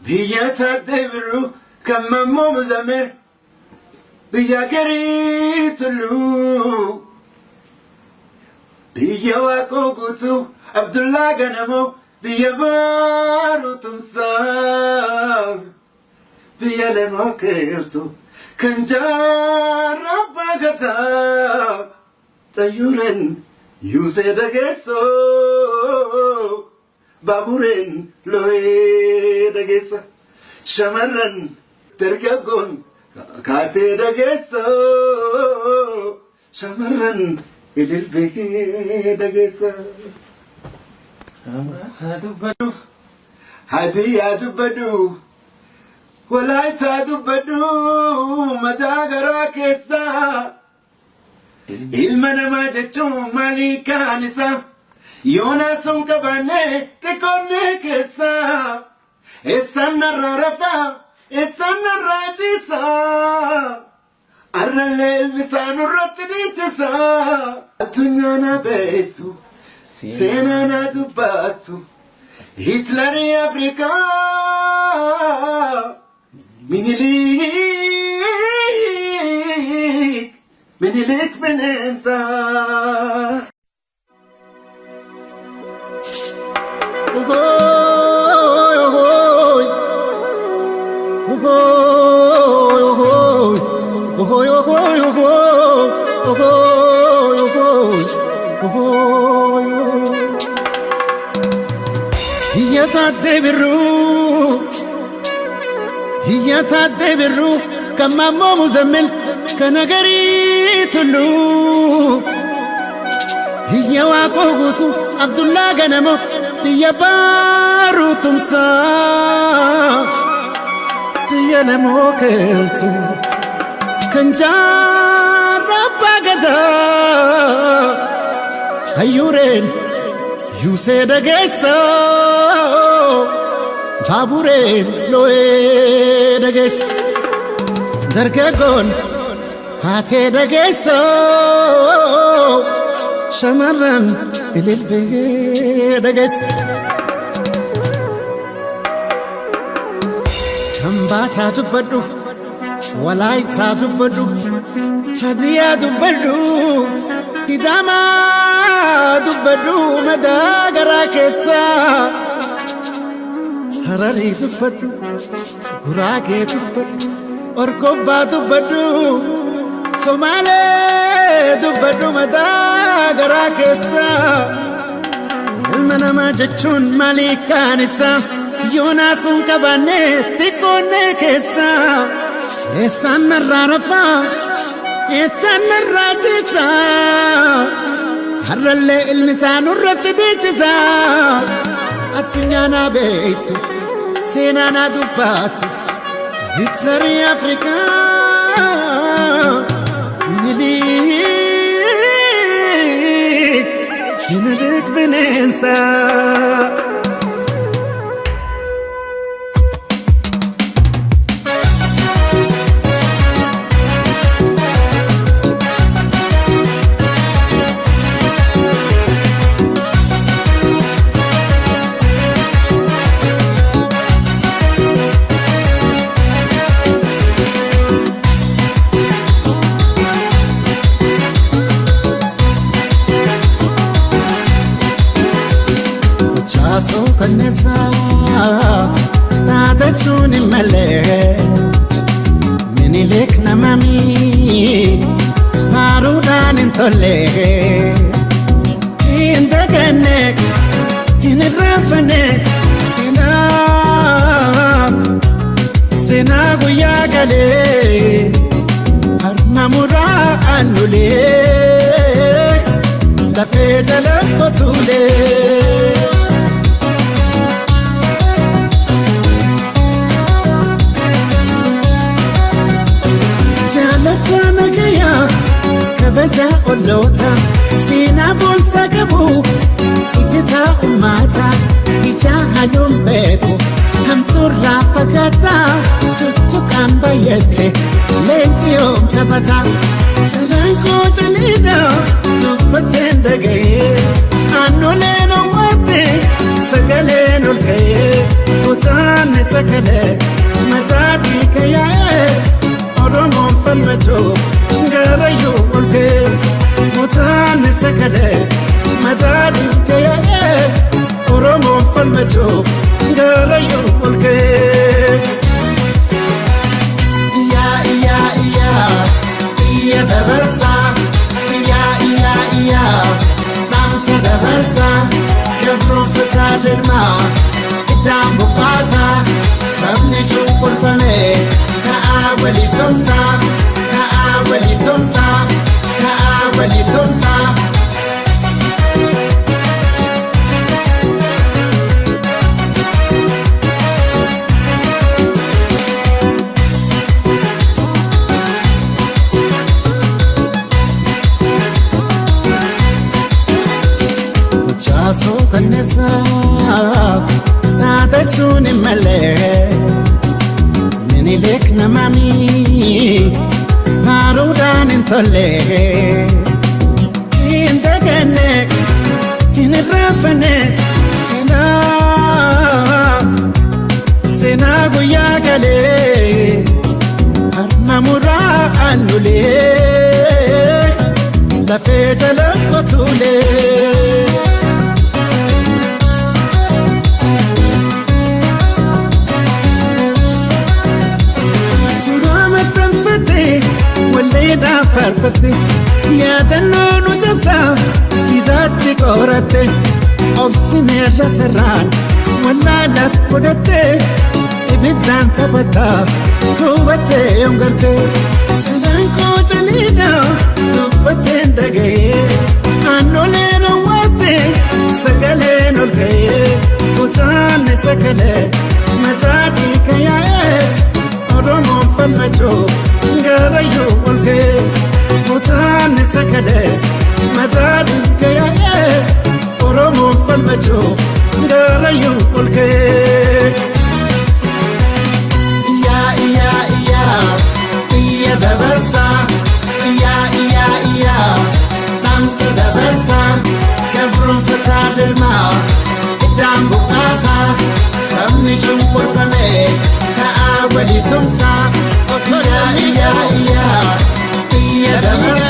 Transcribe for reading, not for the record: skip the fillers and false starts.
Biyya Taaddee Birruu kan Mammoo Muzammil, biyya Garii Tulluu, biyya Waaqoo Guutuu, Abdullaa Ganamoo, biyya Baaruu Tumsaa, biyya Lemoo Keeltuu kan Jaarraa Abbaa Gadaa, Xayyuureen Yuusee Dageessoo, baabureen looyee dhageessa, shamarran dargaggoon kaatee dhageessa, shamarran ililbee dhageessa. Kambataa dubbadhu. Hadiyyaa dubbadhu, Walaayitaa dubbadhu, mataa garaa keessaa. Ilma namaa jechuun maalii kaan isaa? Yoonaa sun qabaanne xiqqoonnee keessaa. Eessaan narraa rafaa? Eessaan narraa ciisaa? Arrallee ilmi isaa nurratti dhiichisaa. Addunyaa na beektu, seenaa na dubbattu. Hitlarii Afrikaa. Minilik, Minilik bineensa. Biyya Taaddee Birruu, biyya Taaddee Birruu kan Maammoo Muzammil kan Agarii Tulluu, biyya Waaqoo Guutuu, Abdullaa Ganamoo, biyya Baaruu Tumsaa, biyya Lemoo Keeltuu kan Jaarraa Abbaa Gadaa, Hayyuureen Yuusee dhageessa, baabureen loo'ee dhageessa, dargaggoon haatee dhageessa, shamarran ililbee dhageessa. Kambaataa dubbadhu, Walaayitaa dubbadhu, Hadiyaa dubbadhu, Sidaamaa dubbadhu, madaa garaa keessaa. Hararii dubbadhu, Guraagee dubbadhu, Orgobbaa dubbadhu, Somaalee dubbadhu, madaa garaa keessaa. Ilma namaa jechuun maalii kaan isaa? Yoonaa sun qabaanne xiqqoonnee keessaa. Eessaan narraa rafaa? Eessaan narraa ciisaa? Har'allee ilmi isaa nurratti dhiichisaa. Addunyaa naa beektu, seenaa naa dubbattu. Hitlarii Afrikaa. Minilik, Minilik bineensa. Jaasoo kanneessaa dhaadachuun hin malee, Minilik namami faaruudhaan hin tolle. Hin daganne, hin irraanfanne seenaa, seenaa guyyaa galee harma muraa aannulee lafee jala qotuulee. Jaalataa nagayaa kabaja olloota, seenaa boonsaa qabu ijjitaa ummata, ija haluun beeku hamtuurraa fagaataa, tuttuqaan bayyate leenji yoom taphata. Calanqoo caliidha dubbateen dhaga'ee, aannoleen owwaate sagaleen ol ka'ee kutaanni. sakalee mataa dhiiga yaa'ee Oromoon falmachuu garayyuu ol ka'ee. Mutaan sakalee mataa dhiiga yaa'ee Oromoon falmachuu garayyuu ol ka'ee. Iyyaa iyyaa iyyaa iyya dabarsaa iyyaa iyyaa iyyaa dhaamsa dabarsaa gabroonfataa dirmaa iddaan buqqaasaa sabni cunqurfame ka'aa walii tumsaa ka'aa walii tumsaa ka'aa walii tumsaa. Muchaasoo kanneessaa dhaadachuun hin malee Minilik namami faaruudhaan hin tolle hin daganne hin irraanfanne seenaa seenaa guyyaa galee harma muraa aannulee lafee jala qotuulee. Suuraa maxxanfatte walleedhaan faarfatte yaadannoo nu cabsaa sidaatti qoratte obsineerra tarraan wallaalaaf godhatte ibiddaan taphataa hubattee yoongarte calanqoo caliidha dubbatteen dhaga'ee aannoleen awwaatte sagaleen ol ka'ee kutaanne sagalee mataa dhiiga yaa'ee. Oromoon falmachuu garayyuu ol ka'ee mutaan sakalee mataa dhiiga yaa'ee Oromoon falmachuu garayyuu ol ka'ee. Iyyaa iyyaa iyyaa iyya dabarsaa iyyaa iyyaa iyyaa dhaamsa dabarsaa gabroonfataa dirmaa iddaan buqqaasaa sabni cunqurfame ka'aa walii tumsaa iyyaa iyyaa iyyaa iyya dabarsaa.